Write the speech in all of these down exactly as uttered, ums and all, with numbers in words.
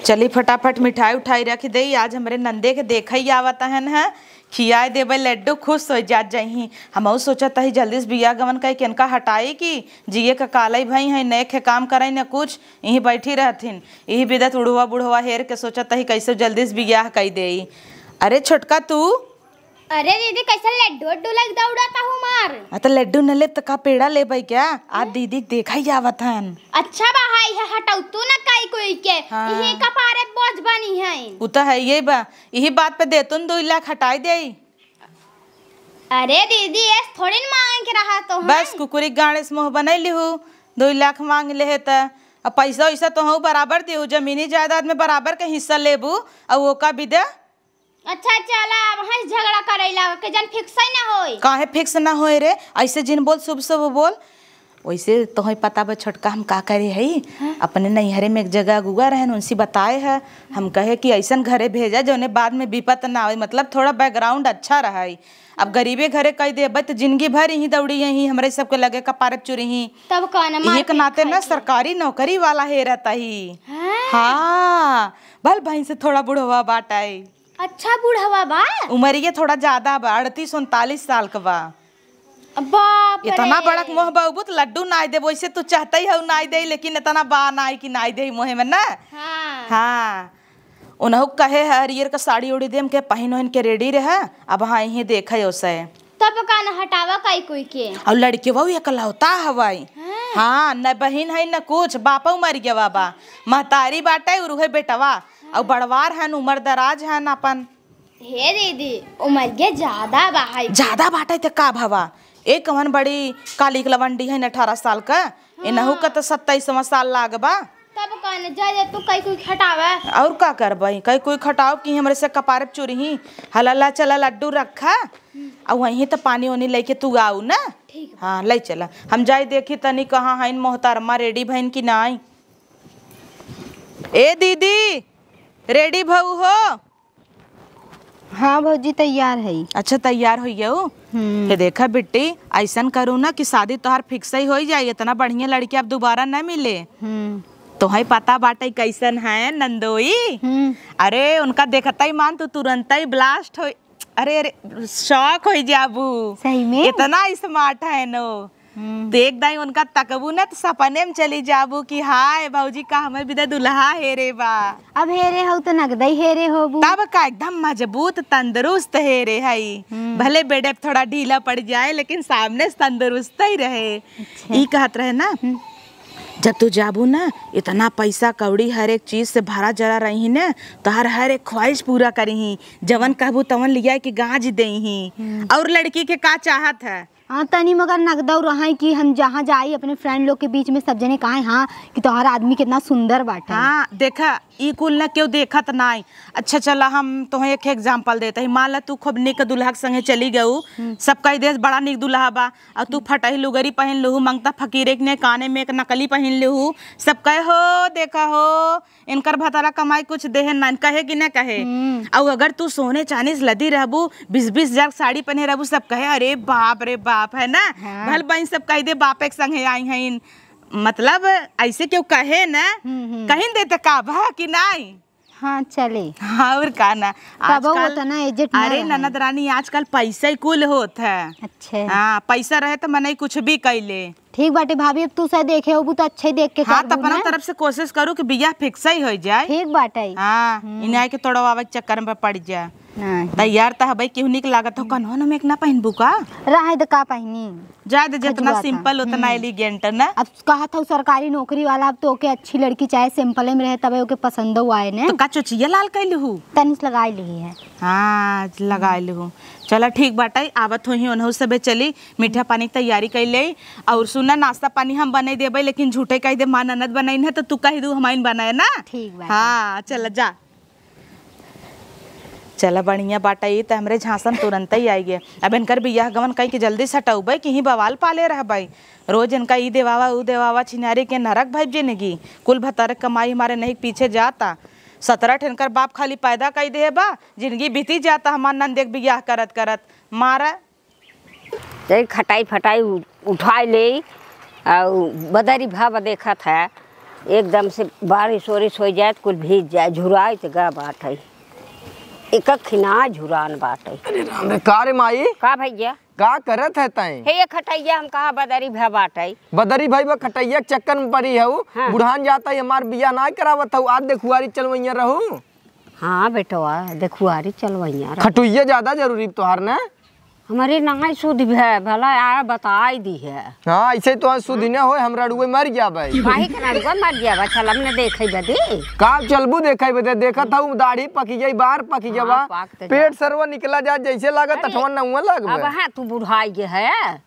चली फटाफट मिठाई उठाई रख देई, आज हमरे नंदे के देखइ आवत हन ह, खियाए देबै लड्डू, खुश होइ जात जइहीं। हमहू सोचत हई जल्दी से बियाह गवन कइ के इनका हटाई कि जिए क कालइ भई हई, नए खे काम करइ न कुछ, इहीं बैठी रहथिन। इही बिदत उढ़वा बुढ़वा हेर के सोचत हई कइसे जल्दी से बियाह कइ देई। अरे छोटका तू, अरे दीदी, कइसे लड्डू उड्डू लग दौड़त हऊ मार? आ, त लड्डू न लेब त का पेड़ा लेबै क्या? आ, दीदी क देखइ आवत हन। अच्छा बा, हाय, है, हटऊ तू न कई कोई के। हाँ। इही कपारे बोझ बनी है। उ त हइये बा, इही बात पे देतुन दुइ लाख हटाई देई। अरे दीदी, एस थोड़ी न मांगे के रहा तो है। बस कुकुरी गाड़े से मुँह बनइ लिहू, दुइ लाख मांग लेहे त। अब पैसा वैसा तोहू बराबर दिहू, जमीनी जायदाद में बराबर के हिस्सा लेबू, अउ ओका भी दे। अच्छा, चला, अब हंस झगड़ा करे लाग के जन फिक्स ही ना होई। काहे फिक्स ना होए रे? ऐसे जिन बोल, शुभ शुभ बोल। वैसे तोहे पता बा छोटका, हम का करे हई? हाँ। अपने नैहरे में एक जगह अगुआ रहन, उनसे बताए है, हम कहे कि ऐसन घरे भेजा जौने बाद में विपत ना होई, मतलब थोड़ा बैकग्राउंड अच्छा रहे। अब गरीबे घरे कह देबे त जिंदगी भर यहीं दौड़ी, यहीं हमरे सबके लगे कपारे चुरही। तब कौन इहे के मारपीट नाते ना खाई? सरकारी नौकरी वाला हेरत ही। हाँ। हाँ, भल बहिन से थोड़ा बुढ़वा बाटे। अच्छा, बुढ़वा बा? उमरिये थोड़ा ज्यादा बा, अड़तीस उनतालीस साल क बा। बाप रे। इतना बड़क मोह बा, उबुत लड्डू नाई देब, वैसे तू चाहते ही हऊ नाई दे, लेकिन इतना बा नाई कि नाई दे मोहे में ना। हाँ। हाँ। उनहु कहे है, हरियर का साड़ी ओढ़ी देम के पहिन ओहिन के रेडी रहे, अब हाँ यहीं देखे ओसे। तब का न हटावा काई कोई के। और लड़के वो एकलौता हवाई। हाँ। हाँ, न बहिन है न कुछ, बापा मर गवा बा, महतारी बाटे और उहे बेटवा, और बड़वार हन, उम्र दराज हन अपन। हे दीदी, उमरिये ज्यादा बा है। ज्यादा बाटे त का भवा? ए कवन बड़ी काली के लवंडी है न अठारह साल का, इनहू का त सत्ताईसवाँ साल लाग बा। तब कौन जा, जा तू कई कोई खटावा। और का करबई, कई कोई खटाव कि हमरे से कपारे चुरही। हला ला चला लड्डू रखा, और वहीं त पानी ओनी लेके तू आऊ ना। ठीक बा। हाँ, ले चला, हम जाई देखी तनी कहाँ हईन मोहतरमा, रेडी भईन कि नाई। ए दीदी, रेडी भऊ हो? हाँ भौजी, तैयार है। अच्छा, तैयार होइ गऊ? हम्म। ये देखा बिट्टी, ऐसन करू ना कि शादी तोहार फिक्स ही होइ जाए, इतना बढ़िया लड़की अब दोबारा न मिले। हम्म। तोहई पता बाटे कैसन है नंदोई? हम्म। अरे, उनका देखते ही मान तू तुरंत ही ब्लास्ट हो, अरे, अरे, शॉक होइ जाबू। सही में? इतना स्मार्ट है नो। हम्म। देख दाई उनका तकबू ना त सपने में चली जाबू कि हाय भौजी का हमरे बिदा दुल्हा हेरे बा। अब हेरे हऊ त नगदई हेरे होबू। तब का एकदम मजबूत तंदुरुस्त हेरे हई। हम्म। भले बेडे पे थोड़ा ढीला पड़ जाए लेकिन सामने से तंदुरुस्त ही रहे। अच्छा। ई कहत रहे ना, हम्म। जब तू जाबू ना इतना पैसा कौड़ी हर एक चीज से भरा जरा रही ना, तोहार हर एक ख्वाहिश पूरा करिही, जवन कहबू तवन लिया के गाज देही। हम्म। और लड़की के का चाहत है? हाँ, तनी मगर नगदौ रहै कि हम जहाँ जाई अपने फ्रेंड लोग के बीच में सब जने कहे, हाँ, कि तोहार आदमी कितना सुंदर बाटे। हाँ, देखा, ई कुल न केहू देखत नाई। अच्छा, चला, हम तोहे एक एग्जाम्पल देते ही। मान ला, तू खूब निक दुल्हा के संगे चली गऊ, हम्म। सब कह देस, "बड़ा निक दुल्हा बा," और तू फटही लुगरी पहन लूहू, मंगता फकीरे के ने काने में एक नकली पहन लूहू, सब कहे, "हो, देखा हो, इनकर भतारा कमाई कुछ देहे ना," कहे कि ना कहे? हम्म। और अगर तू सोने चांदी से लदी रहबू, बीस बीस हजार के साड़ी पहने रहबू, सब कहे, "अरे बाप रे बाप," है ना? हाँ। भल बहन सब कह दे, "बापे के संगे आई हैं।" मतलब, ऐसे केहू कहे ना, हम्म, हम्म। कहीं देते का बा कि नाई? हाँ, चले। हाँ, और का ना। कबो आजकल, उतना एजेट ना अरे रहे। ननद रानी, आजकल पैसा ही कुल होत है। अच्छे। हाँ, पैसा रहे तो मनई कुछ भी कैले। ठीक बाटे भाभी, अब तू सही देखे होबू तो अच्छे ही देख के हाँ, तो करबू अपना ना। तरफ से कोशिश करू कि बियाह फिक्स ही हो जाए। ठीक बाटे। हाँ, हम्म। इन्हें आके तोड़वावे के चक्कर में पड़ जाए। नहीं। तैयार तो हबे, केहू निक लागत हो, कन्हवा में एक ना पहनबू का? रहे तो का पहनी? जाए दे, जितना खजुआता। सिंपल उतना हम्म। एलिगेंट ना। अब कहत हऊ सरकारी नौकरी वाला, अब तो ओके अच्छी लड़की चाहे सिंपले में रहे, तबे ओके पसंदो आए ने। तो का चोचिया लाल कैलू हूँ? तनिस लगाई ली है। हाँ, लगाई ली हूँ। चला ठीक बाटे, आवत होही ओनहु सबे चली, मीठा पानी के तैयारी कर ले। और सुना, नाश्ता पानी हम बनाई देबे, लेकिन झूठे कह दे माँ ननद बनाई है, तो तू कह दू हमाइन बनाए ना। ठीक बाटे। हाँ, चल जा। चला बढ़िया बाटे, ई त हमरे झांसन तुरंते ही आई गे। अब इनकर बियाह गवन कई के जल्दी सटौबे कि ही बवाल पाले रहबे। रोज इनका ई देवावा, ऊ देवावा, छिनारी के नरक भइब जिंदगी। कुल भतारे कमाई हमारे नहीं पीछे जाता। सतरह ठे इनकर बाप खाली पैदा कई देहे बा, जिंदगी बीती जाता हमार नंद एक बियाह करत करत। मारा। जई खटाई फटाई उ-, उठाई ले, अउ बदरी भाव देखत है। एकदम से बारिश ओरिश होइ जाए त कुल भीज जाए, झुराइत गा बाटइ। एक खिना झुरान बाटइ। अरे राम रे, का रे माई? का भइया? का करत है तैं? हे, ये खटइया हम कहा बदरी भा बाटइ। बदरी भइ बा, खटइया के चक्कर में पड़ी हऊ। हाँ। बुढ़ान जात ही, हमार बियाह नाहीं करावत हऊ, आज देखुआरी चलवइया रहू। हाँ बेटवा, देखुआरी चलवइया रहू। खटुइया ज्यादा जरूरी तोहार न? हमरे नाहीं सुध भे, भला आया बताइ दिहे। हाँ, अइसे तो आज सुध न होइ, हम रड़ुए मर जाबइ। काहे के रड़ुआ मर जाबा? चल, हमने देखइ बदे। का चलबू देखइ बदे? देखत हऊ दाढ़ी पकि गइ, बार पकि गवा। हाँ, पाक त पेट जा। सरवा निकला जा, जइसे लागत अरे, अठवा नौवा लागबे। अब हाँ, तू बुढ़ाइ गे है,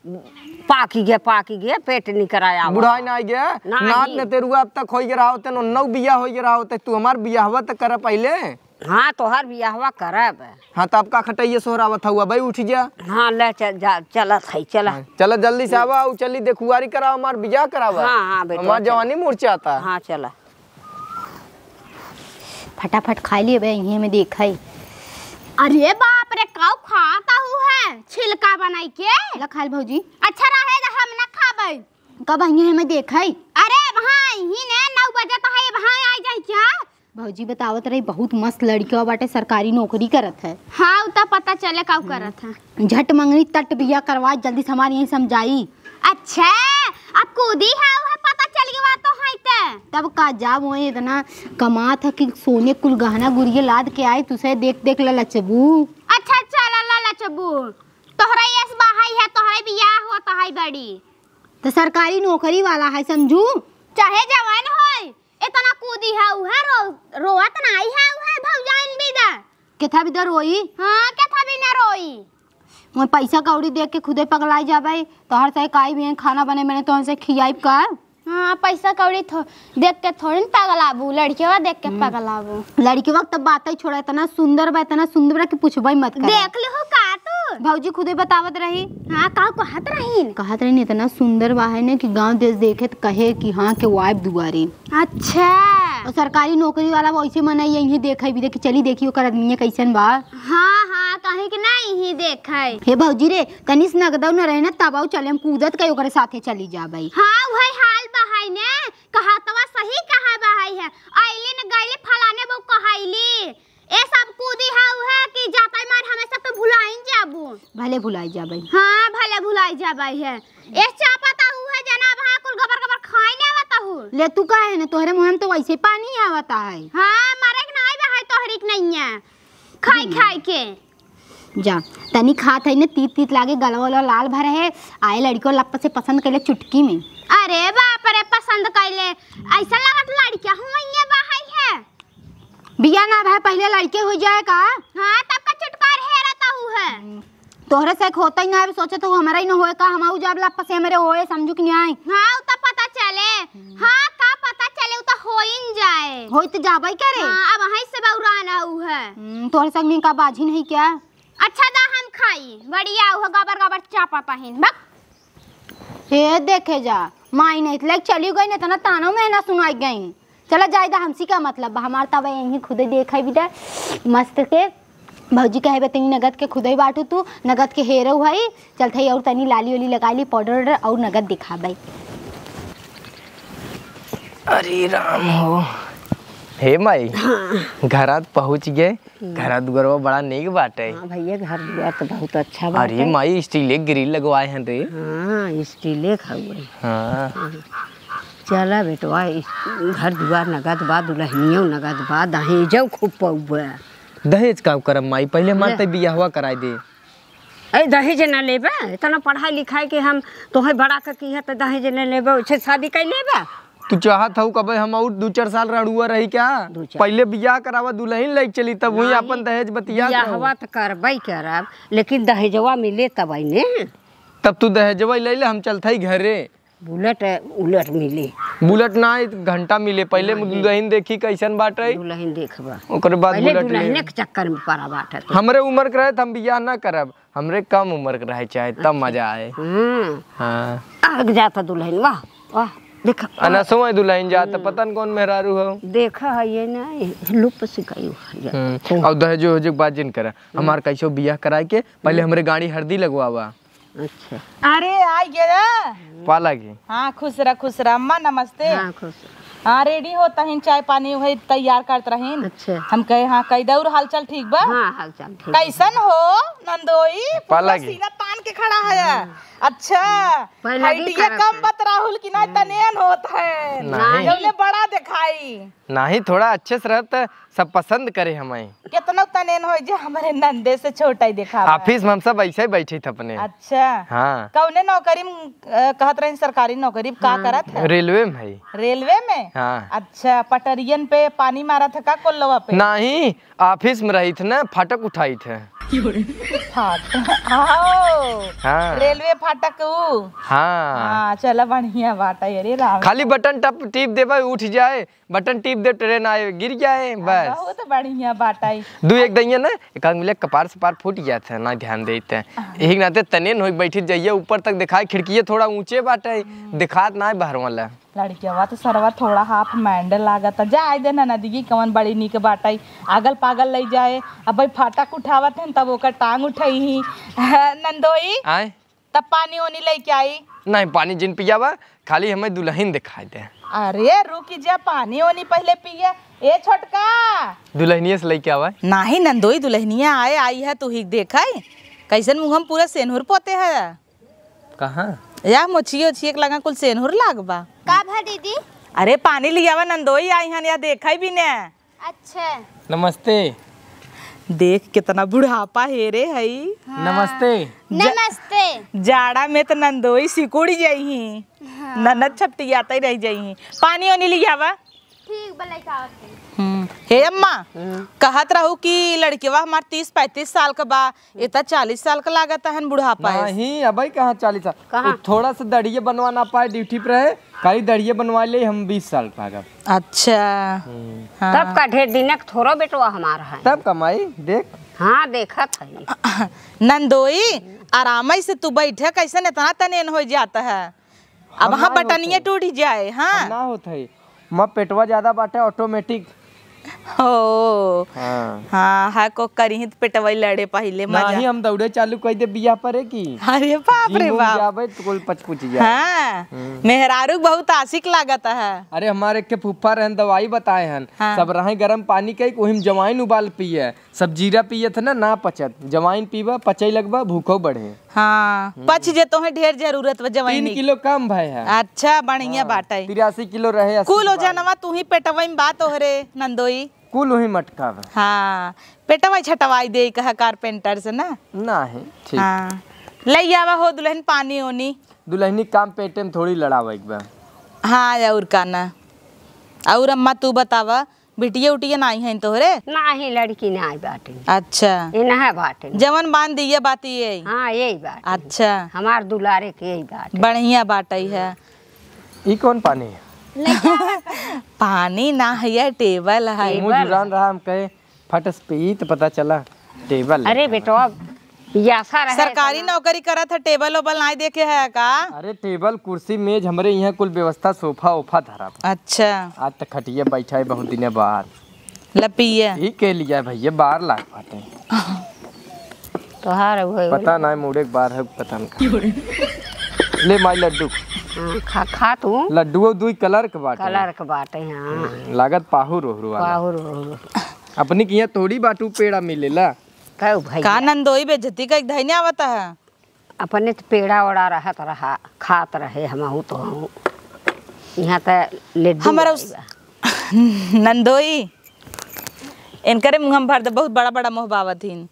पाकि गे, पाकि गे, पेट निकराया हुआ। बुढ़ाइ नाहीं गे, नाहीं। नात नतेरुआ अब तक होइ गे रहा होते, नौ, नौ बियाह होइ गे रहा होते, तू हमार बियाहवा त कर पहिले। हाँ, तोहार बियाहवा करब। हाँ, त अब का खटइया सोहरावत हऊ, अबइ उठि जा। हाँ, ले चल, जा, चलत हई, चला। हाँ, चला जल्दी से आवा, अउ चली देखुआरी करावा, हमार बियाह करावा। हाँ, हाँ, बेटवा, हमार चल। जवानी मुरझाता। हाँ, चला। फटाफट खाइ लिहे बे, इहे में देखइ। अरे बाप रे, काउ खात हऊ है, छिलका बनाइ के? ला खा ले भौजी। अच्छा रहे, हम न खाबइ। कब अइहे में देखइ? अरे, वहाँ अइही ने, नौ बजत है, वहाँ आइ जाइ क्या? भौजी बतावत रही, बहुत मस्त लड़िकवा बाटे, सरकारी नौकरी करत है। हाँ, उ त पता चले काउ करत है। झट मंगनी तट बियाह करवा, जल्दी से हमार यहीं समझाई। अच्छा, अब कूदी है, उहे पता चल गवा तो है ते। तब का, जाब वहीं इतना कमात है कि सोने कुल गहना गुरिया लाद के आए, तुसे देख देख ललचबू। अच्छा, अच्छा, ला, ला, ललचबू। तोहरा यस बहाई है, तोहरा बियाह होत है बड़ी। त सरकारी नौकरी वाला है, समझू। चाहे जवान होय, इतना कूदी है, उहे रो-, रोवत नाई है, उहे भौजाइन बिदा। केथा बिदा रोई? हाँ, केथा बिना रोई। वह पैसा कौड़ी देख के खुदे पगलाई जाबे। तोहर से काई भी खाना बने, मैंने तोहर से खियाइब का? हाँ, पैसा कौड़ी थो-, देख के थोड़ी न पगलाबू, लड़केवा देख के हम्म। पगलाबू। लड़केवा के त बातै छोड़ा, इतना सुंदर बा, इतना सुंदर बा कि पूछबे मत कर। देख लिहो का तू? भौजी खुदे बतावत रही। हाँ, का कहत रहीन? कहत रहीन, इतना सुंदर बा है न कि गांव देश देखे त कहे कि हाँ, के वाइफ दुआरे। अच्छा। और सरकारी नौकरी वाला वैसे मनई यहीं देखे भी, देखी, चली देखी ओकर आदमी कैसन बा। हाँ, हाँ, कहीं के नहीं ही देखे। हे भौजी रे, तनी से नगदौ न रहे न, तब आऊ चले, हम कूदत के ओकरे साथे चली जाबे। हाँ, वही हाल बा है न, कहातवा सही कहा बा है, है। आइली न गइली फलाने बो कहैली। ए सब कूदी है उहे कि जातै मार हमेशा तो भुलाइन जाबू। भले भुलाई जाबे। हाँ, भले भुलाई जाबे है। ए चापा ता उहे जना वहाँ कुल गबर गबर खाए न आवत हूँ। ले तू काहे न, तोहरे मुँह में तो वैसे पानी आवत है। हाँ, मरे के नाई बा है तोहरी के नैया। खाई हम्म। खाई के। जा, तनी खात है न, तीत तीत लागे, गलवा उलवा लाल भर है। आए लड़को लप्प से पसंद कैले चुटकी में। अरे बाप रे, पसंद कैले, ऐसा लगत लड़किया हुआ ये बाहर है। बिया ना भाई, पहले लड़के हो जाए का? हाँ, तब का चुटकार हेरत हूँ है। तोहरे से एक होता ही ना है, सोचे तो हमरा ही ना होए का, हम आऊ जाब लप्प से हमरे होए, समझू कि नहीं आए? हाँ, उ तो पता चले। हाँ, का पता चले, उ तो होइन जाए। होई तो जाबे करे। हाँ, अब वहीं से बौरान आऊ है। हम्म, तोहरे संग में का बाझिन है क्या? अच्छा दा हम खाई, बढ़िया हुआ, गबर गबर चापा पहिन, बक। हे देखे जा, माई नहीं लेके चली गई, नहीं तो ना तानो में ना सुनाई गई। चला जाए दा, हमसी का मतलब बा, हमार तब यहीं खुदे देखे भी दे, मस्त के। भौजी कहे बे, "तनी नगद के खुदे बाटू तू, नगद के हेरो है, चलत है और तनी लाली ओली लगा ली, पाउडर वाउडर और नगद दिखाबे।" अरे राम हो, हे माई, हाँ। घरात पहुँच गए। हम्म। घरा दुआरवा बड़ा नीक बाटे। हाँ भैया, घर दुआर तो बहुत अच्छा बाटे। अरे माई, स्टीले ग्रिल लगवाए हैं रे। हाँ, स्टीले खावे। हाँ। हाँ। चला बेटवा, इस घर दुआर नगद बा, दुल्हनियो नगद बा, दहेजो खूब पउबे। दहेज का करब माई, पहले हमार ले। ते बियाहवा कराई दे। ए, दहेज ना लेबे? इतना पढ़ाई लिखाई के हम तोहे बड़ा क की है, तो दहेज ना लेबे, उसे शादी कर लेबे? तू चाहत हऊ कबे हम और दू चार साल रड़ुआ रही क्या? दू चार। पहले बियाह करावा, दुल्हन लेके चली, तब वहीं नाहीं, अपन दहेज बतियात रहू। बियाहवा तो करबे करब, लेकिन दहेजवा मिले तब ने। तब तू दहेजवा ले ले, हम चलत हई घरे। बुलेट, उलेट मिली। बुलेट ना, एक घंटा मिले। पहिले हाँ, दुल्हन देखी कैसन बाटे। दुल्हन देखबा। ओकरे बाद पहिले बुलेट ले। दुल्हने के चक्कर में पड़ा बाटे तू। हमरे उम्र के रहे त हम बियाह ना करब, हमरे कम उम्र के रहे चाहे, तब अच्छा। मजा आए। हम्म। हाँ। आग जाता दुल्हन, वाह, वाह, देखा। अनसवा दुल्हन जाता, हम्म। पता न कौन मेहरारू हो। देखा है ये ना, लुप सिकाई हुआ है। हम्म। और दहेजो वहेजो के बात जिन करा। हम्म। हमार कैसो बियाह कराए के, पहिले हम्म। हमरे गाड़ी हरदी लगवावा। अच्छा। अरे, आ गया। पाला की। हाँ, खुश रह, खुश रह। अम्मा, नमस्ते। हाँ, खुश रह। हाँ, ready होत रहिन, चाय पानी वही तैयार करत रहिन। अच्छा। हम कहे, "हाँ, कहि दे, और हालचाल ठीक बा?" हाँ, हालचाल ठीक बा। कैसन हो नंदोई? पूरा सीना तान के खड़ा है। हाँ। अच्छा, पहले भी height ये खराब कम है। बत राहुल की ना, हम्म। तनेन होत है। नहीं। जौने बड़ा दिखाई। नहीं, थोड़ा अच्छे से रहत, सब पसंद करे हमें। कितना तनेन हो जे हमारे नंदे से छोटा ही देखा बा। Office में हम सब ऐसे ही बैठे थे अपने। अच्छा। हाँ। कौने नौकरी में, अ, कहत रही सरकारी नौकरी का हाँ। करत है? रेलवे में है। रेलवे में? हाँ। अच्छा, पटरियन पे पानी मारत है का कोल्लवा पे? नहीं, office में रही थे ना, फाटक उठाई थे। फाटक, आओ। हाँ। रेलवे फाटक ऊ। हाँ। हाँ, चला बढ़िया बात है, अरे राम। खाली बटन टप टीप देबे, उठ जाए, बटन टीप दे, ट्रेन आए, गिर जाए, बस। बहुत बढ़िया बात आई। दू एक दइया ना, एक आदमी ले कपार सपार फूट जात है, ना ध्यान देते हैं। हाँ। यही नाते तने न होई, बैठी जाइए ऊपर तक दिखाए, खिड़किए थोड़ा ऊंचे बाटे, हम्म। दिखात ना है बाहर वाला। लड़किया तो सरवा थोड़ा half mind लागत है। जाए दे ना नदी, कवन बड़ी नीक बाटे, आगल पागल लई जाए। अब भाई फाटक उठावत हैं, तब ओकर टांग उठाई ही। नंदोई, आए? तब पानी ओनी लेके आई। नहीं, पानी जिन पिया बा, खाली हमें दुल्हन दिखाई दे। अरे रुक जा, पानी ओनी पहले पिया। ए छोटका। दुल्हनिया से लेके आवा। नाही नंदोई, दुल्हनिया आए, आई है, तू ही देखाई। कैसन मुँह में पूरा सेनुर पोते है। कहाँ? या मोछिए ओछिए के लगा कुल सेनुर लाग बा। का भा दीदी? अरे पानी लियावा नंदोई, आई हन या देखाई भी ने। अच्छा। नमस्ते। देख कितना बुढ़ापा हेरे हई। हाँ। नमस्ते। जा-, नमस्ते। जाड़ा में त नंदोई सिकुड़ जइही। हाँ। ननद छपटियाते रह जइही। पानी ओनी लियावा। ठीक बा, लइका आवत है। हम्म। हे अम्मा, हम्म। कहत रहू कि लड़केवा हमार तीस पैंतीस साल का बा, ए त चालीस साल का लागत हन बुढ़ापा है। नहीं, अबे कहाँ चालीस साल? कहाँ? वो थोड़ा सा दढ़िए बनवा ना पाए, duty पे रहे, कई दढ़िए बनवा ले, हम बीस साल का आ गए। अच्छा। हम्म। हाँ। तब का ढेर दिन के थोड़ो बेटवा हमार है। तब कमाई, देख। हाँ, देखत है। नंदोई, आराम से तू बैठे, कैसन इतना तनेन हो जाता है? अब हम हाँ ना बटनिया होत है। टूट जाए, हाँ। हम ना होत है। माँ पेटवा ज्यादा बाटे, automatic। ओ। हाँ। हाँ, हाँ, को करी ही त पेटवा ही लड़े पहिले, मजा। नाही, हम दौड़े चालू कर दे बियाह परे की। अरे बाप रे जिम उम बाप। जाबे त कुल पचपुच जाए। हाँ, हम्म। मेहरारू बहुत आशिक लागत है। अरे, हमारे एक ठे फूफा रहन, दवाई बताए हन। हाँ। सब रहे गरम पानी के, ओहिम जवाइन उबाल पिए। सब जीरा पियत है ना, ना पचत। जवाइन पीबा, पचई लगबा, भूखो बढ़े। हाँ, हम्म। पच जे तोहे ढेर जरूरत बा जवाइन तीन की। किलो कम भय है। अच्छा, बढ़िया हाँ, बाटे। तिरासी किलो रहे, अस्सी कुल के बाद। ओजनवा तू ही पेटवा में बा तोहरे, नंदोई। कुल वही मटका बा। हाँ, पेटवा छटवाई दे कहा carpenter से ना। नाही, ठीक। हाँ, ले आवा हो दुल्हन पानी ओनी। दुल्हनी काम पेटे में थोड़ी लड़ावे के बा। हाँ, और का ना। और अम्मा तू बतावा, बिटिया उटिया नाही है तोहरे? नाही, लड़की नाही बाटे। अच्छा। इनहे बाटे। जवन बांध दिए बात ये। हाँ, यही बाटे। अच्छा। हमार दुलारे के यही बाटे। बढ़िया बाटे है। ई कौन पानी है? पानी ना है, ये टेबल है। मुँह जुरान रहा, हम कहे फटस पी त पता चला टेबल अरे लेके बेटवा, पियासा रहे सरकारी इतना। नौकरी करत है, टेबल ओबल नाई देखे है का? अरे टेबल, कुर्सी, मेज, हमरे यहाँ कुल व्यवस्था, सोफा ओफा धरा बा। अच्छा। आज त खटिया बैठा है बहुत दिन बाद। लपिया। ई के लिया भैया, बार लाग बाटे। तोहार है वो। पता ना, मुड़े के बार है, पता ना का। ले माई लड्डू। हाँ, खा, खा तू। लड्डुओ दुई colour के बाटे। Colour के बाटे, हाँ। हम्म, लागत पाहुर ओहरु वाला। पाहुर ओहरु। अपनी के यहाँ थोड़ी बाटू पेड़ा मिलेला। कहू भैया। का नंदोई बेइज्जती का एक धइने आवता है? अपने त पेड़ा ओड़ा रहत रहा, खात रहे, हमहू तो हूँ। यहाँ त लड्डू हमारा आई उस-, बा। नंदोई, इनकरे मुँह में भर दे, बहुत बड़ा बड़ा मुँह बावत हिन।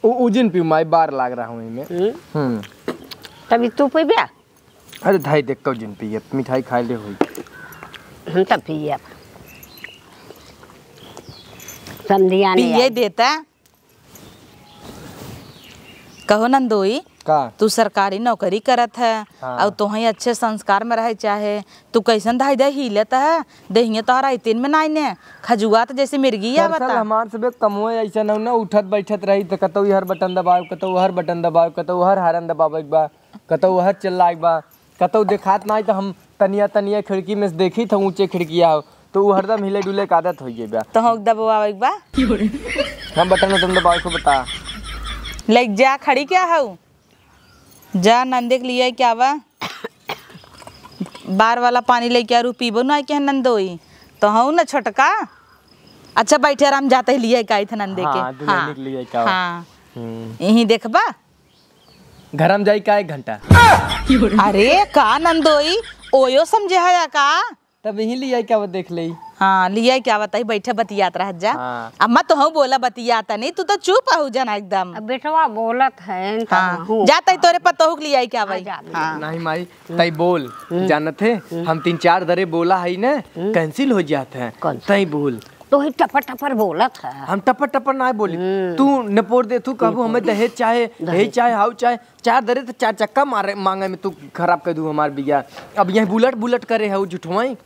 उ, उजिन पी माई, बार लाग रहा हूँ इनमें। हम्म। हम्म। तभी तू पीबे? अरे धाई देख कब जिन पिए, मिठाई खाए ले होई। हम त पिए। समधिया ने पिए आई। देता। कहो नंदोई, का? तू सरकारी नौकरी करत है, हाँ। और तोहई अच्छे संस्कार में रहे चाहे, तू कैसन धाई धाई हिलत है, देहिया तोहरा इतिन में नाई ने, खजुआत जैसे मिर्गी दरअसल आवता। हमार सबे कमवे ऐसा न, न उठत बैठत रही, त कतौ हर बटन दबाओ, कतौ हर बटन दबाओ, कतौ हर हारन दबावे के बा, कतौ हर चिल्लाए के बा। कतौ देखात नाई त हम तनिया तनिया खिड़की में से देखी त ऊंचे खिड़किया हो, त उ हरदम हिले डुले के आदत होइ गई बा। त हम दबवावे के बा। हम बटन उटन दबावे को बता। ले जा, खड़ी क्या हऊ? जा नंदे के लिए क्या बा? बार वाला पानी लेके आ, रू पीबो ना के नंदोई। तो हऊ ना छोटका। अच्छा, बैठे आराम, जाते ही लिया का इथन दे के। हाँ, दुल्हनी के लिए का। हाँ। हम्म। यहीं देखबा। घर में जाई का एक घंटा। अरे का नंदोई, ओयो समझे है का? तब यहीं लिया का वो देख ले। हाँ, लिया क्या बताई, बैठे बतियात रह जा। हाँ। अम्मा तो हऊ बोला बतियाता नहीं, तू तो चुप हऊ जना एकदम। अब बेटवा बोलत है, तब हाँ, हूँ। जाता ही तोरे पतोहू के लिया क्या हाँ, भाई? जा। हाँ। नहीं माई, तई बोल, हम्म। जानत है, हम्म। हम तीन चार दरे बोला है न, हम्म। cancel हो जात है। कौन सा? तई बोल। तो ही टपर टपर बोलत है। हम टपर टपर ना बोली। हम्म। तू नपोर दे, तू कहबू हमें दहेज चाहे, दहेज। हे चाहे, हाउ चाहे, चार दरे तो चार चक्का मारे, मांगे में तू खराब कर दू हमार बिया। अब यही बुलेट, बुलेट करे है, झूठवाई।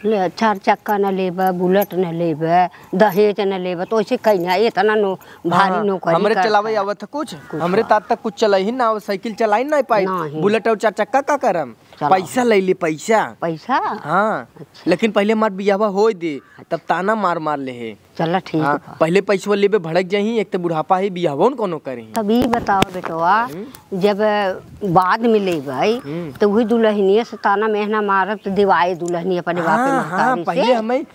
ले, चार चक्का न लेबे, बुलेट न लेबे, दहेज न लेबे, तो ऐसे कहीं ना, इतना नो, भारी हाँ, नौकरी हमरे करत चलावे है। आवत है कुछ? कुछ हमरे आवत। तात तक कुछ चलाई ही ना, साइकिल चलाई ना पाई। नहीं। बुलेट और चार चक्का का करम? चलाओ। पैसा ले ली, पैसा। पैसा? हाँ। अच्छा। लेकिन पहले हमार बियाहवा होए दे, तब ताना मार मार ले है। चला ठीक हाँ, बा। पहले पैसवा लेबे भड़क जाही, एक तो बुढ़ापा है, बियाहवा न कोनो करी। तब ई बताओ बेटवा, हम्म। जब बाद में लेबे, हम्म। तो वही दुल्हनिया से ताना मेहना मारत दिवाए दुल्हनी अपने बाप हाँ, महतारी हाँ, से। पहले हमें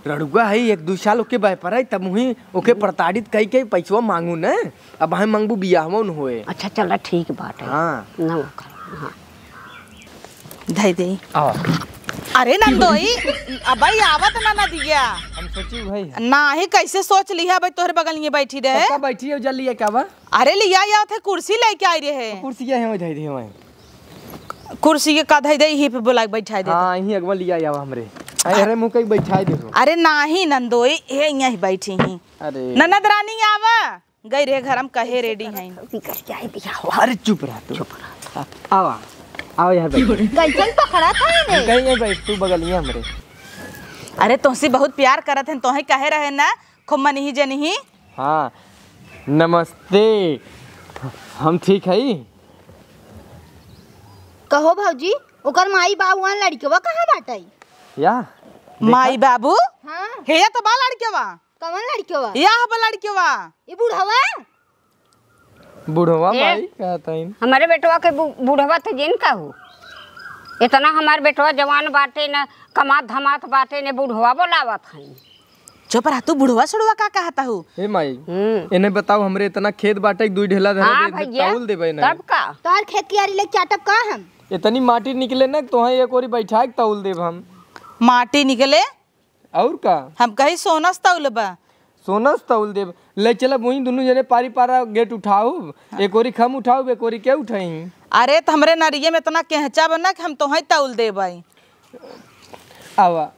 रड़ुआ है, एक दू साल ओके बहपर है, तब वहीं ओके प्रताड़ित कई के पैसवा मांगू न, अब हम मांगबू बियाहवा न होए। अच्छा, चला ठीक बात है। हाँ। ना वो कर, हाँ। धई दे। आवा। अरे नंदोई, अबई आवत ना नदिया। हम सोची भाई। नाही, कैसे सोच लिहा भाई, तोहरे बगल में बैठी रहे। पक्का बैठी है, जल्दी है क्या बा? अरे लिया, या थे कुर्सी लेके आई रहे। कुर्सी क्या है, वही धई दे, वही। कुर्सी के का धई दे, यही पे बोला के बैठाई दे। हाँ, यही अगवा लिया, या हमरे। अरे मुँह कहीं बैठाई दे हो। अरे नाही नंदोई, ये यहीं बैठी ही। अरे। ननद रानी आवा। गई रहे घर हम कहे रेडी हैं। बिगड़ जाए बियाह। अरे चुप रह तू। चुप रह। आवा, आवा यहाँ बैठ। कैसन पकड़ा था इन्हें? कहीं नहीं बैठ, तू बगलिया हमरे। अरे तोहसे बहुत प्यार करत हैं, तोहे कहे रहे ना, खूब मनही जनही। हाँ, नमस्ते, हम ठीक हई। कहो भौजी, ओकर माई बाबू आ लड़कवा कहाँ बाटई? या, देखा? माई बाबू? हाँ। हे या तो बा लड़कवा। कवन लड़कवा? या बा लड़कवा। ई बुढ़वा? बुढ़वा ए, माई कहत हईन। हमरे बेटवा के बु-, बुढ़वा तो जिन कहू। इतना हमार बेटवा जवान बाटे न, कमात धमात बाटे न, बुढ़वा बोलावत हईन। चुप रह तू, बुढ़वा सुढ़वा का कहत हऊ? ए माई, हम्म। इन्हें बताओ, हमरे इतना खेत बाटे, दुई ढेला धरे हाँ दे, भैया, तौल देबे ना। तब का? तोहर खेत कियारी लेके चाटब का हम? इतनी माटी निकले ना, तोहे एक ओरी बैठा के तौल देब हम। माटी निकले? और का? हम कही सोनस तौल बा। सोनस तौल देब। ले चलब वहीं दुनू जने पारी पारा गेट उठाउब, एक ओरी हम उठाउब, एक ओरी के उठाई? अरे त हमरे नरिये में इतना केहचा बा ना कि हम तोहे तौल देबै। आवा।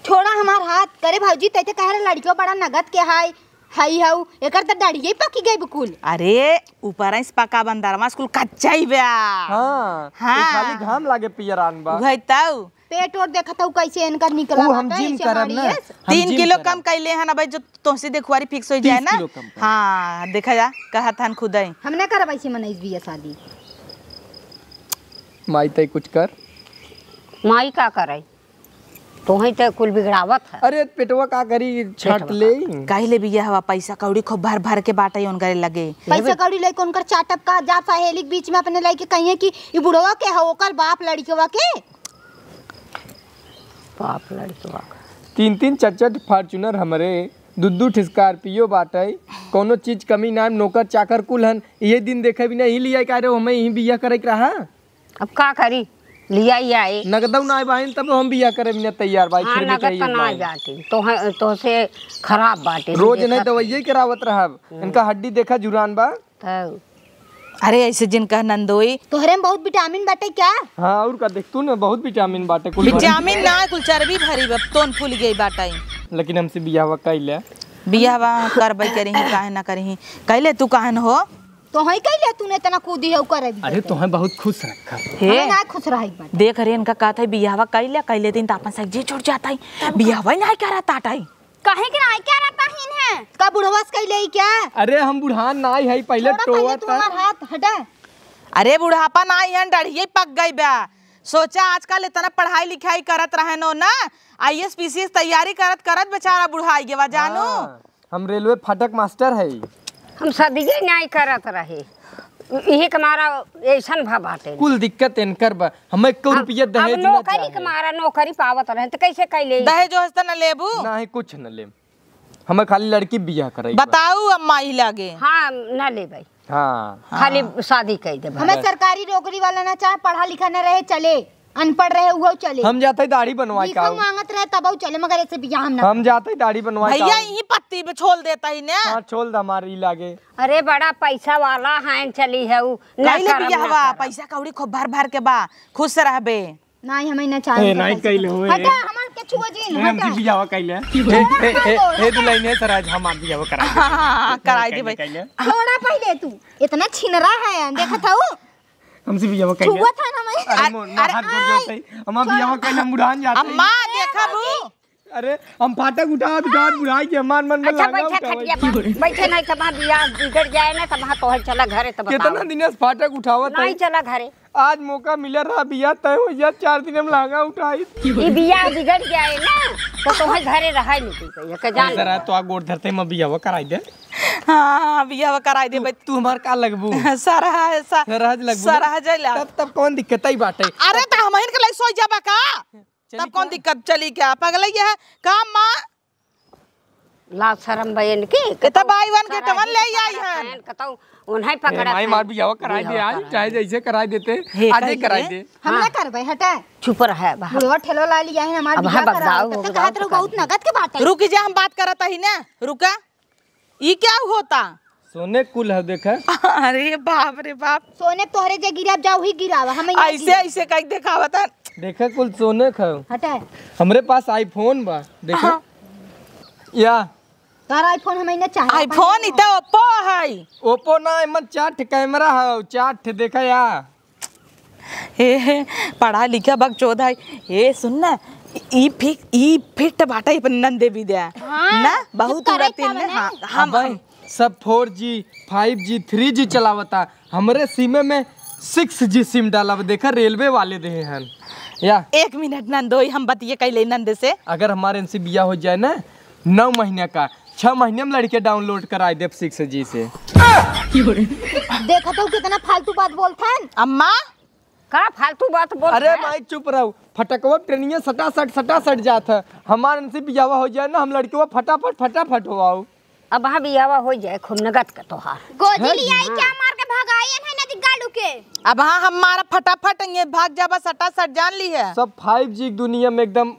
छोड़ा हमार हाथ। करे भौजी, तैते कहे रहे लड़कियों बड़ा नगद के हाय, हाई हाउ, एकर त डाढ़िये पकी गई बकुल। अरे, ऊपर से पका बंदरवा स्कूल कच्चा ही बा। हाँ, हाँ। खाली घाम लागे पियरान बा। उहे तौ। पेट ओट देखत हऊ कैसे इनकर निकला ऊ हम बाटे, जिम ऐसे करब हमारी ना, है। हम तीन जिम किलो करब। कम कैले हन, अबे जो तोहसे देखुआरी फिक्स हो जाए तीस ना। किलो कम करब। हाँ, देखा जा, कहत हन खुदई। हम ना करब ऐसे मनई बिया शादी। माई तय कुछ कर। माई का करे? तोहई त कुल बिगड़ावत है। अरे पेटवा का करी, छाट पेटवा ले। का करी? काहे ले बिया हवा, पैसा कौड़ी खूब भर भर के बाटे उनकरे लगे। पैसा कौड़ी लेके उनकर चाटब का, जा सहेली के बीच में अपने लइके कहिए कि ई बुढ़वा के ह, ओकर बाप लड़िकवा के। बाप लड़िकवा का। तीन तीन चार चार Fortuner हमरे, दू दू ठे Scorpio बाटे, कौनो चीज कमी ना, नौकर चाकर कुल हन। ये दिन देखे बिना ही लिया का रे, हमें यही बिया करे के रहा। अब का करी, लिया ही आए। नगदौ ना आए बहिन, तब हम बिया करे बिना तैयार बाई, हाँ, फिर भी नगद चाहिए त ना बाई। जाती, तो है, तो से खराब बाटे, रोज देखत नहीं दवाइये करावत रहब। हम्म। इनका हड्डी देखा जुरान बा। तब। अरे ऐसे जिन कह नंदोई। तोहरे में बहुत विटामिन बाटे क्या? हाँ, और का देख तू ना, बहुत विटामिन बाटे, कुल भरी। विटामिन ना, कुल चर्बी भरी बा, तोन फूल गई बाटे। लेकिन हमसे बियाहवा कैले। बियाहवा करबे करिही, काहे ना करिही? कैले तू काहे न हो? तोहई कैले तूने इतना कूदी है, ऊपर अभी अरे तक। तोहे बहुत खुश रखा। हे। हमें ना खुश रहे एक बार। देख रे, इनका कहत है बियाहवा कैले, कैले दिन त अपन से जी छूट जाता है। बियाहवा ही ना करत आटा है। काहे के ना करत है इन्हें? का बुढ़वा से कैले ही क्या? अरे हम बुढ़ान ना है, पहले छोड़ा पहले टोवा तू था। हमार हाथ हटा। अरे बुढ़ापा ना है, डढ़िये पक गई बा। सोचा आजकल इतना पढ़ाई लिखाई करत रहे नो ना, IAS PCS तैयारी करत करत बेचारा बुढ़ाई गवा जानू। हाँ। हम रेलवे फाटक मास्टर है। हम सदिये नाई करत रहे। इही के मारा ऐसन भा बाटे। कुल दिक्कत इनकर बा। हमें एको अब, रुपया अब दहेज ना नौकरी चाहे। के मारा नौकरी पावत रहे त कैसे कैले? दहेज ओहेज त न लेबू? नाही, कुछ न लेम। हमें खाली लड़की बियाह कराई बा। बताऊ अम्मा ही लागे। हाँ, ना लेबै। हाँ। खाली शादी कई देबै। हमें बस। सरकारी नौकरी वाला ना चाहे, पढ़ा लिखा न रहे चले, अनपढ़ रहे उहो चले। हम जाते दाढ़ी बनवाए का भीख आऊ। मांगत रहे तबहु चले, मगर ऐसे बियाह हम ना हम जाते दाढ़ी बनवाए का भैया आऊ। यही पत्ती पे छोल देता ही ना। हाँ, छोल द हमार ई लागे। अरे बड़ा पैसा वाला हैं, चली है उ, ना कइले करम, ना बियाहवा, करम। पैसा कौड़ी खूब भर भर के बा, खुश रहबे। नाही, हमें ना चाहे ए, तो नाही पैसा। कइले हो, ए। हटा, हमार के छुआ जिन, ए, हमसे हटा। बियाहवा कइले। ए, ए, ए, ए, ए, दुल्हन है सर, आज हमार बियाहवा कराई दे। हाँ, हाँ, हाँ, कराई दे कइले, भाई। कइले। छोड़ा पहिले तू, इतना छिनरा है, देखत हऊ? हमसे बियाहवा कइले। छुआ था ना मैं। अरे, अरे, मोर, मोर अरे, हाथ गोड़ जोड़ते ही। हमार बियाहवा कइले, हम बुढ़ान जाते ही। अम्मा, देखा बू? अरे, हम फाटक उठावत उठावत बुढ़ाई के हमार मन में अच्छा, लागा बैठा उठावत। खटिया पर। बैठे नहीं, तब बियाह बिगड़ जाए ना, तब तोहर चला घरे, तब कितना बताओ। दिन से फाटक उठावत नहीं है। चला घरे। आज मौका मिला रहा बियाह तय हो जा, चार दिन हम लहंगा उठाई। ई बियाह बिगड़ जाए ना, तो तोहर घरे रहे नहीं कोई, के जान सर, तो आ गोड़ धरते मैं बियाह कराई दे। हाँ, हाँ, बियाह कराई दे तू, भाई। तू हमार का लगबू? सरहज, स-, सरहज लगबू ना? सरहज ला। तब, तब कौन दिक्कत आई बाटे? अरे, तो हमहिन के लाई सोई जाबा का? चली तब कौन का? दिक्कत चली क्या? पगलैया है का माँ? लाज शरम बा इनके, ये तो कतौ buy one get one ले आई हन। कतौ उन्हें ए, पकड़त माई हैं। मार बियाह कराई दे बियाह आज, कराई चाहे दे। जैसे कराई देते, हे, आजे कहिए। कराई दे। हम ना हाँ। करबे, हटे। चुप रहे बा। बुढ़वा ठेलो ला लिया है हमार अब बियाह हाँ, कराओ। बताओ, तब तक बताओ, हाथ रहो बताओ। बहुत नगद के बाटे। रुकी जा, हम बात करत ही ना। रुका। ई क्या होता? सोने कुल है, देखा। अरे बाप रे बाप। सोने तोहरे जे गिराब जाओ ही गिरावा, हमें ना ऐसे, गिरावा। ऐसे कई देखावत है। देखा कुल सोने खाओ। हटे। हमरे पास iPhone बा, देखा। हाँ। या। तार iPhone हमें ना चाहे। iPhone इ तो Oppo है। Oppo ना, एमन चार ठे camera है, चार ठे देखा या। हे, हे, पढ़ा लिखा बकचोद है। हे, सुन ना, ई फिट, ई फिट बाटे अपन नंदे विद्या। हाँ, ना, बहुत तू करे उड़ाती का ने। बने? हाँ, हम, अबे, हम। सब four G, five G, three G चलावता। हमरे सिम में six G सिम डाला, अब देखा रेलवे वाले देहे हन। या। एक मिनट नंदोई, हम बतिये कैले नंद से। अगर हमारे इनसे बिया हो जाए ना, नौ महीने का, छह महीने में लड़के download कराई देब six G से। देखत हो कितना फालतू बात बोलत हन। अम्मा, का फालतू बात बोल अरे रहा है? माई चुप रहो, फटकवा ट्रेनिया सटासट सटासट जात है। हमार इनसे बियावा हो जाए ना, हम लड़कवा फटाफट फटाफट हो आओ। अब हाँ बियावा हो जाए, खूब नगद का तोहार। गोजी हैं? लियाई क्या मार के भगाई है ना गाड़ू के। अब हाँ हम मारा फटाफट ये भाग जाबा सटासट जान ली है। सब five G दुनिया में एकदम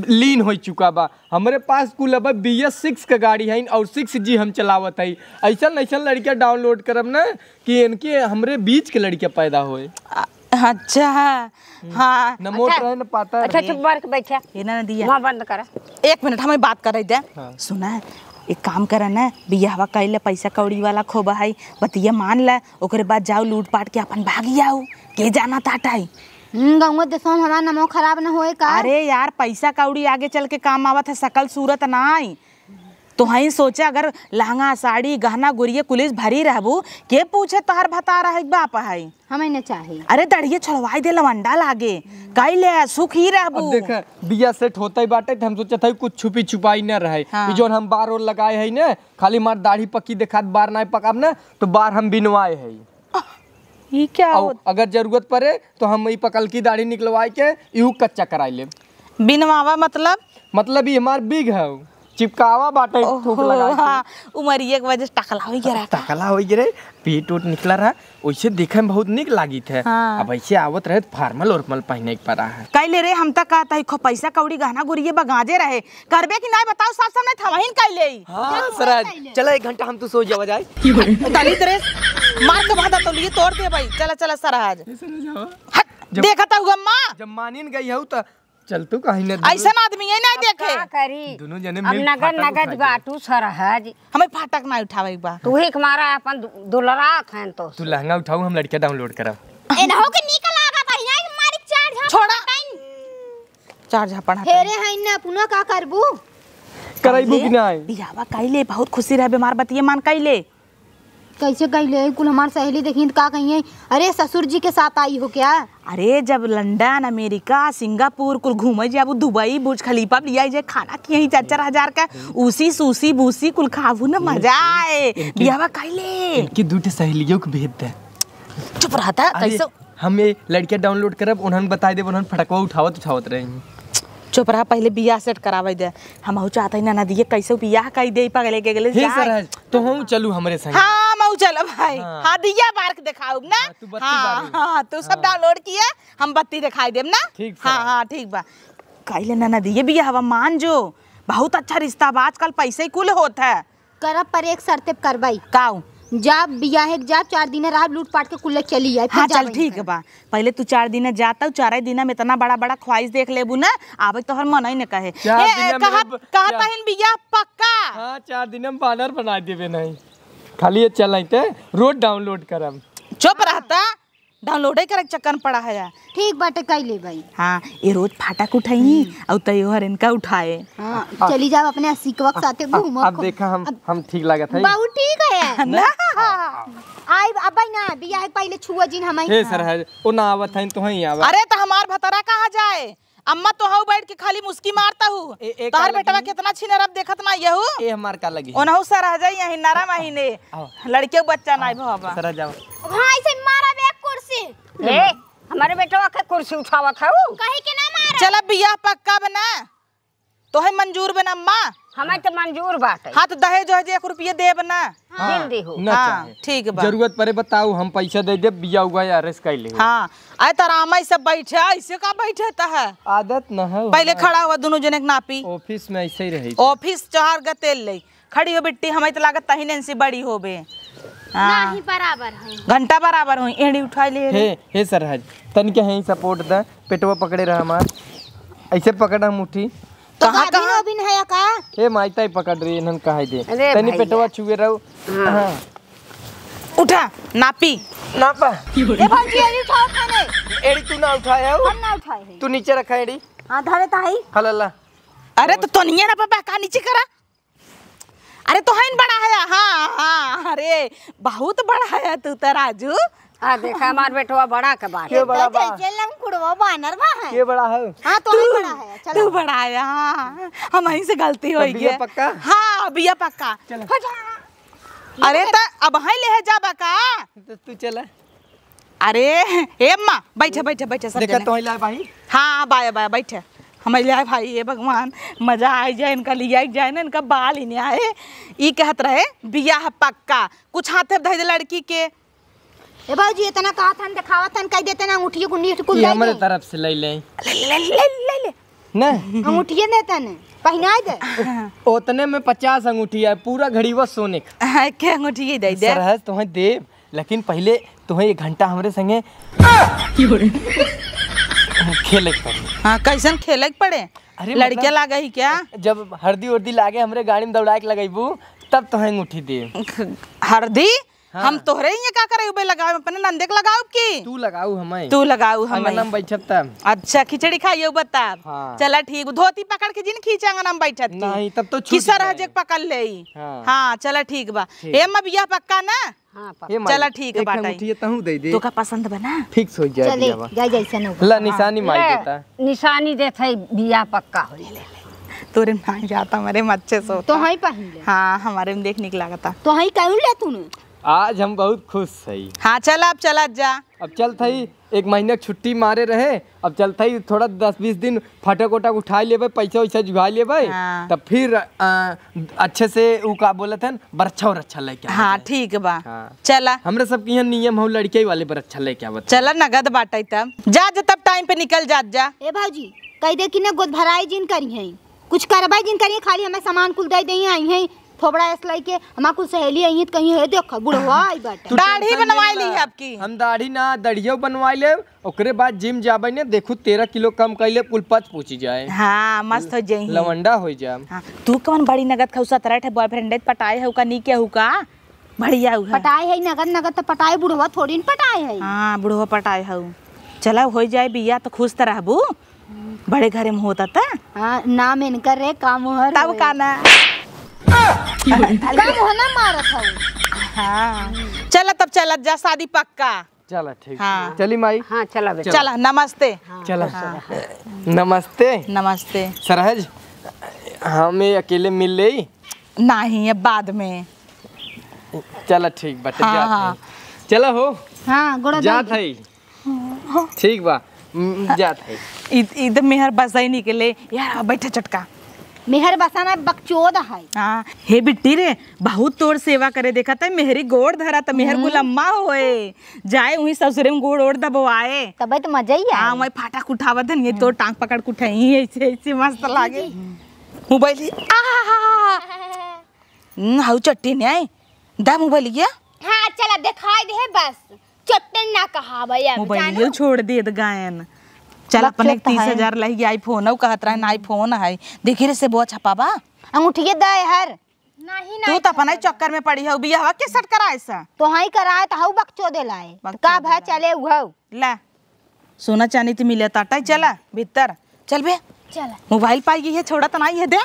लीन हो चुका बा। हमरे पास कुल अब B S six के गाड़ी है और six G हम चलावत है। ऐसन ऐसन लड़कियाँ download करब ना कि इनके हमरे बीच के लड़कियाँ पैदा होए। अ-, अच्छा, हम्म। हाँ। न मोट अच्छा, रहे न पातर। अच्छा, चुप मार के बैठा। ये ना दिया। मुँह बंद करा। एक मिनट, हमें बात करे दे। हाँ। सुना, एक काम करे ना, बियाहवा कैले पैसा कौड़ी वाला खोबा है, बतिया मान ले, ओकरे बाद जाओ लूट पाट के अपन भागी आओ, के जाना ताटाई। हम्म, गौवा देशवा में हमार नमो खराब न होए का? अरे यार, पैसा कौड़ी आगे चल के काम आवत है, सकल सूरत ना आई। तो हई सोचे, अगर लहंगा, साड़ी, गहना, गुरिये, कुलिस भरी रहबू, के पूछे तोहर भतार है, बाप है? हमें न चाही। अरे दढ़िये छोड़वाई दे, लवंडा लागे, कई ले सुख ही रहबू। अब देख, बिया सेट होता ही बाटे, तो हम सोचत हई कुछ छुपी छुपाई न रहे। हाँ। ई जौन हम बार ओर लगाए हई न, खाली हमार दाढ़ी पक्की देखात, बार नाई पकाब न, तो बार हम बिनवाए हई। ई क्या और होत? अगर जरूरत पड़े, तो हम ई पकल की दाढ़ी निकलवाए के इहू कच्चा कराई लेब। बिनवावा मतलब? मतलब ई हमार बिग है, चिपकावा बाटे ओहो, थूक लगा के। हाँ, उमरिया के वजह से टकला होइ गया रहा। टकला होइ गया रे, पेट ओट निकला रहा, वैसे देखे में बहुत निक लागित है। हाँ। अब ऐसे आवत रहे तो formal उर्मल पहने के पड़ा है। कैले रे, हम तक कहता है, खो पैसा कौड़ी गहना गुरिये बगाजे रहे, करबे कि नाई बताओ, साफ साफ नहीं थवहिन कैले। हाँ, सरहज, चला एक घंटा हम तू सो जावा जाए। दलित रे, मार के भादा तो लिए तोड़ दे भाई, चला, चला सरहज। ऐसे न जाओ। हट, जब देखता हुआ माँ। जब मानिन गई हऊ तो चल तू कहीं ना दूर। ऐसन आदमी ये नहीं अब देखे। का करी? दोनों जने अब मिल नगद फाटक नगद उठा जाए। बाटू सरहज। हमें फाटक ना उठावे के बा। तू ही हमारा अपन दु-, दुलरा खैन तो। तू लहंगा उठाऊ, हम लड़कियां download करब। एनहो के निकल आगा कहीं ना, हमारी चार झापड़ छोड़ा। हटाइन। चार झापड़ हटाइन। हेरे है ना, पुनः का करबू? करैबू अरे, कि नहीं? बियाहवा कैले, बहुत खुशी रहे, बीमार बतिये मान कैले। कैसे कैले? कुल हमार सहेली देखी त का कहिए, "अरे, ससुर जी के साथ आई हो क्या?" अरे, जब लंदन, अमेरिका, सिंगापुर कुल घूमे जाबू, दुबई, बुर्ज खलीफा, लिया जे खाना खियाई चार चार हजार का, उसी सूसी बूसी कुल खाबू न, मजा आए। इनकी बियाहवा कैले। इनकी दू ठे सहेलियों के भेज दे। चुप रहता, अरे, कैसे? हम ये लड़कियाँ download करब, उन्हन बताइ देब, उन्हन फटकवा उठावत, उठावत रही। चुप रहा, पहिले बियाह set करावे दे। हमहू चाहत हई ननदिये कैसे बियाह कइ देई, पगले के गेले हे जाए। सरहज, तो हम चलू हमरे संग। हाँ, मऊ चल भाई। हाँ। हाँ, दिया बार के देखाउब ना। हाँ, तू बत्ती हाँ, बारू। हाँ, तू सब हाँ। Download किया, हम बत्ती देखाइ देब ना। ठीक हाँ, सरहज। हाँ, ठीक बा। कइले ननदिये बियाहवा मान जो, बहुत अच्छा रिश्ता बा, आजकल पैसे ही कुल होत है। करब पर एक शर्ते पे करबई। काऊ? जाब बियाहे के जाब, चार दिन रहब, लूट पाट के कुल्ले चली आई, फिर हाँ, चल जाबई ठीक कर। बा। पहिले तू चार दिन जाता, चारे दिन में इतना बड़ा बड़ा ख्वाहिश देख लेबू ना, आवे तोहर मन ही न कहे। चार ए, दिन में कहा, अब कहा चार तहिन बियाह पक्का। हाँ, चार दिन में बानर बनाइ देबे नहीं। खाली ये चल आइते, रोज download करब। चुप रहता, download ही करे के चक्कर में पड़ा है। ठीक बाटे, कइ लेबई। हाँ, ये रोज फाटक उठाई, हम्म। अउ तैयो हर इनका उठाए। हाँ, अब चली जाब अपने असिकवा के साथे अब, घूमो अब खूब। देखा हम, अब हम ठीक लागत है। बहुत ठीक है। ना। आइब, अबई ना, बियाह के पहिले छुआ जिन हमई हे खा। सरहज, ओ ना आवत है, तो ही आवा। अरे, तो हमार भतरा कहाँ जाए? अम्मा तो हऊ बैठ के खाली मुस्की मारता हूँ। ए, ए, तोहर का लगी? बेटवा कितना छिनर, अब देखत ना यहू। ए हमार का लगी? ओनहू सरहज यही नरम अहिने। आओ। लड़के बच्चा नाई भवा। सरहज जाओ। भाई से मारा बे कुर्सी। ए, हमारे बेटवा के कुर्सी उठावत है उ। कहीं के ना मारा। चल अब बियाह पक्का बना। तोहे मंजूर बना अम्मा? हमें तो मंजूर बाटे। हाँ, तो दहेज वहेज एक रुपये देब ना। हाँ, दिल देहु। ना हाँ, चाहे। ठीक बा। जरूरत पड़े बताऊ, हम पैसा दे देब, बिया उगा या arrange कर ले। हाँ, अरे त आराम से बैठे, ऐसे का बैठे त है? आदत न है पहले हमार। खड़ा हुआ, दोनों जने के नापी। Office में ऐसे ही रही। Office चोहार गतेल ले। खड़ी हो बिट्टी, हमें तो लागत तही नेंसी बड़ी होबे। हाँ। नाही बराबर है। घंटा बराबर हुई, एड़ी उठा ले रे। हे, हे सरहज, तनिके ही support द, पेटवा पकड़े रह हमार। ऐसे पकड़ हम उठी। तो कहाँ, गाभिन कहाँ? ओभिन है या का? हे माई, ताई पकड़ रही, इन्हन कहाँ दे? अरे तनी भैया। पेटवा छुए रहो। हाँ। हाँ। उठा, नापी। नापा। ए भौजी, एड़ी उठाओ खाने। एड़ी तू ना उठाए हो? हम ना उठाए हैं। तू नीचे रखा एड़ी। हाँ, धरे ताई। हलला। अरे तो तोनिए ना पापा, का नीचे करा? अरे तोहन बड़ा है, हाँ, हाँ, अरे बहुत बड़ा है तू तो राजू। आ देखा हमार बेटवा बड़ा के बाटे। के बड़ा बा? जैसे लंकुड़वा बानर बा है। के बड़ा है? हाँ, तो ही तू, बड़ा है, चलो। तू बड़ा है, हाँ, हम यहीं से गलती हो गई। पक्का? हाँ, बिया पक्का। चलो। हट। अरे त अब है ले जाबा का? तो तू चला। अरे, ए अम्मा, बैठे, बैठे, बैठे, सब देखा जने। तो लाए भाई। हाँ, बाया, बाया, बैठे। हम लाए भाई, हे भगवान, मजा आ जाए, इनका लिया जाए ना, इनका बाल ही नहीं आए। ई कहत रहे, बियाह पक्का, कुछ हाथे धइ दे लड़की के। ए बाबूजी, इतना कहा था, दिखावा था, कह देते ना, अंगूठियों को नीट कुल ये दे हमारे दे। तरफ से ले लें। ले, ले, ले, ले, ले, ले। ना। अंगूठिए देते ने, पहनाए दे। उतने में पचास अंगूठी है, पूरा घड़ीवा सोने का। हाँ, के अंगूठिए दे दे। सरहज तुम्हें देब, लेकिन पहिले तुहें एक घंटा हमरे संगे खेले के पड़ी। हाँ, कैसन खेले के पड़े? अरे लड़किया मतलब, लागे ही क्या? जब हरदी उरदी लागे हमरे गाड़ी में दौड़ाए के लगैबू, तब तुहें अंगूठी दे। हरदी? हाँ। हम तोहरे ही का करे उबे लगावे, अपने नंदे के लगाऊ की? तू लगाऊ हमें। तू लगाऊ हमें। अंगना में बैठब तब। अच्छा, खिचड़ी खाइए बताब। हाँ। चला ठीक, धोती पकड़ के जिन खींचे अंगना में बैठत की। नहीं, तब तो छूट किसर जाए। हजे पकड़ ले। हाँ। हाँ, चला ठीक बा। ठीक। ए, अम्मा बियाह पक्का ना? हाँ, पक्का। ए माई, चला, ठीक है, एक बाटे। अंगूठिया तहूँ दे दे। तोका पसंद बना? Fix हो जाए चले, बियाह। जा, जैसे न ला, निशानी माई ले, देता। निशानी देत है, बियाह पक्का हो। तोरे माई जाता हमारे में अच्छे से होता। तो हाँ ही पहन ले। हाँ, हमारे में देख निक लागता। तो हाँ ही कहूँ ले तूने। आज हम बहुत खुश है। हाँ, चला, अब चला जा। अब चल थई, एक महीना के छुट्टी मारे रहे, अब चलत हई थोड़ा दस बीस दिन फटक उटक उठाई लेबे, पैसा वैसा जुगाई लेबे, हाँ। तब फिर, अ, अच्छे से उ का बोलत हन, बरच्छा उरच्छा लेके आ हाँ, जाए। ठीक बा। हाँ। चला। हमरे सब के यहाँ नियम हो, लड़के वाले बरच्छा लेके आवत हैं। चला, नगद बाटे तब। जा, जा, तब time पे निकल जात जा। ए भौजी, कह दे कि ने गोद भराई जिन करी हैं। कुछ करबे जिन करिए, खाली हमें सामान कुल दे देइए, आई हैं, थोबड़ा ऐस लइके, हमार कुल सहेली आई हैं, तो कहीं, "हे देख, बुढ़वा आई बाटे।" तू दाढ़ी tension बनवाई ले ली ला। आपकी। हम दाढ़ी ना, दढ़ियो बनवाई ले, ओकरे बाद gym जाबे ने, देखू, तेरह किलो कम कइले, कुल पच पूछ जाए। हाँ, मस्त हो जाई। लवंडा हो जा। हाँ, तू कौन बड़ी नगद खाऊ, सतरह ठे boyfriend पटाए है, उका नी के हुका? बढ़िया हुआ। पटाए है नगद, नगद तो पटाए, बुढ़वा थोड़ी न पटाए है। हाँ, बुढ़वा पटाए हऊ। चला, हो जाए बिया तो खुश तो रहबू। बड़े घरे में होता था। हाँ, नाम इनकर रे, काम हर तब होए। का ना। काम हो ना मारत हऊ। हाँ। चला तब, चला जा, शादी पक्का। चला, ठीक। हाँ। चली माई। हाँ, चला बेटा। चला, नमस्ते। हाँ, चला। खुश रहा। नमस्ते। नमस्ते। सरहज, हमें अकेले मिल ले। नहीं, अब बाद में। चला, ठीक बाटे, हाँ, जाते हाँ। हैं। चला हो। हाँ, गोड़ा जात धोई। है। ठीक बा, उम, जात है। इ, इ त मेहर बसाई निकले। यार, आ बैठा चटका। मेहर बसाना बकचोद है। हाँ, हे बिट्टी रे, बहुत तोर सेवा करे, देखा त मेहरी गोड़ धरा त मेहर हम्म। गुलम्मा होए। जाए उहीं ससुरे में गोड़ ओड़ दबवाए। तबे त मजा ही आए। हाँ, वही फाटक उठावत हन, ये तोर टांग पकड़ के उठाई, ऐसे, ऐसे मस्त लागे। मोबाइल ही, आ, हम्म, हाउ चट्टी ने आई। दा मोबाइल गया? हाँ, चला, दिखाई दे बस। चट्टन ना कहावे अब, मोबाइल जानो? ये छोड़ दे द गायन। चल, बक अपने चोट है। तीस हजार लही iPhone, कहत रहे ना iPhone है। देखी रे से बोआ छपाबा। अंगूठिए दे हर। नहीं, तू नहीं तो अपना ही छपाबा। चक्कर में पड़ी हो, बियाहवा के सट कराए सा। तो हाई कराए तो हऊ बकचो दे लाए। बकचो का दे भा लाए। चले उहऊ। ला। सोना चानी त मिले ताटा, चला भीतर। चल बे। चला। मोबाइल पाई गई है, छोड़ा त नहीं है दे।